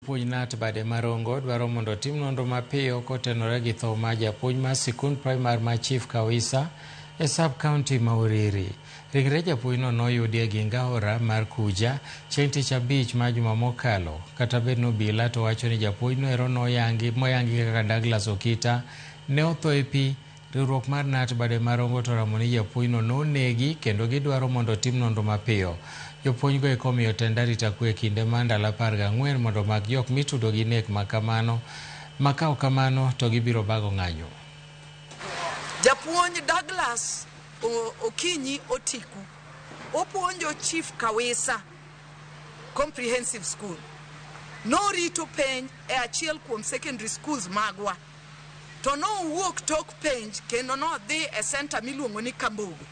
Jopuonj KNUT Bade Marongo dwaro mondo otim nonro mapiyo kotenore gi tho mar japuonj mar sikund primar ma Chief Kawisa e sub county ma Uriri. Ringre japuonjno noyudi e ging aora mar Kuja chieng' tich abich mar juma mokalo. Kata bed ni obila to wacho ni japuonjno ero noyangi moyangi kaka Douglas Okita ne otho e pi. Riwruok mar KNUT Bade Marongo to oramo ni japuonjno nonegi kendo gidwaro mondo otim nonro mapiyo. Jopuonjgo eko omiyo tend arita kwe kinde mar ndalo 14 mondo omak jok mitudo gi nek ma kamano ma ka ok kamano to gibiro bago ng'anyo. Japuonj Douglas Okinyi Otiku opuonjo Chief Kawisa Comprehensive School. Norito penj e achiel kuom secondary schools magwa. To nowuok tok penj kendo nodhi e senta miluongo ni Kambogo.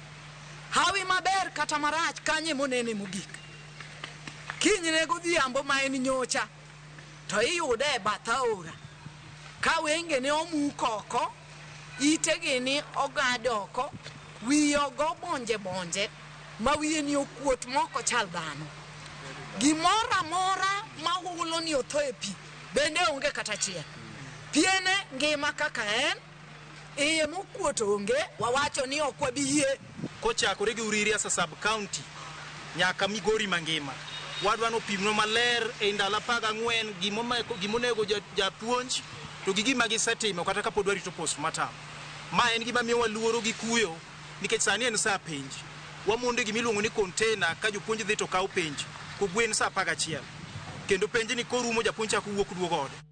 Hawi maber kata marach kanye monene mogik. Kinyne godhiambo ma en nyocha to iyude e bath aora ka wengene omuk oko, itegi ni ogad oko, wiye ogo bonje bonje ma wiye ni okuot mok ochal dhano. Gimoro amora mahulo ni otho e pi bende onge kata achiel. Piene ngima kaka en, iye mokuot onge, wawacho ni ok wabi yie. Kochakore gi Uriri as a sub county nyaka Migori mangima, wadwa nopimnwa maler e ndalo 14 gimonego japuonj to gi gima gisetimo kata kapod warito postmortem. Ma en gima miyowa luoro gi kuyo nikech sani en saa penj. Wamondo e gima iluongo ni container ka jopuonj dhi to kawo penj kogwen saa 11. Kendo penj ni korumo japuonj chako wuok duogo ode.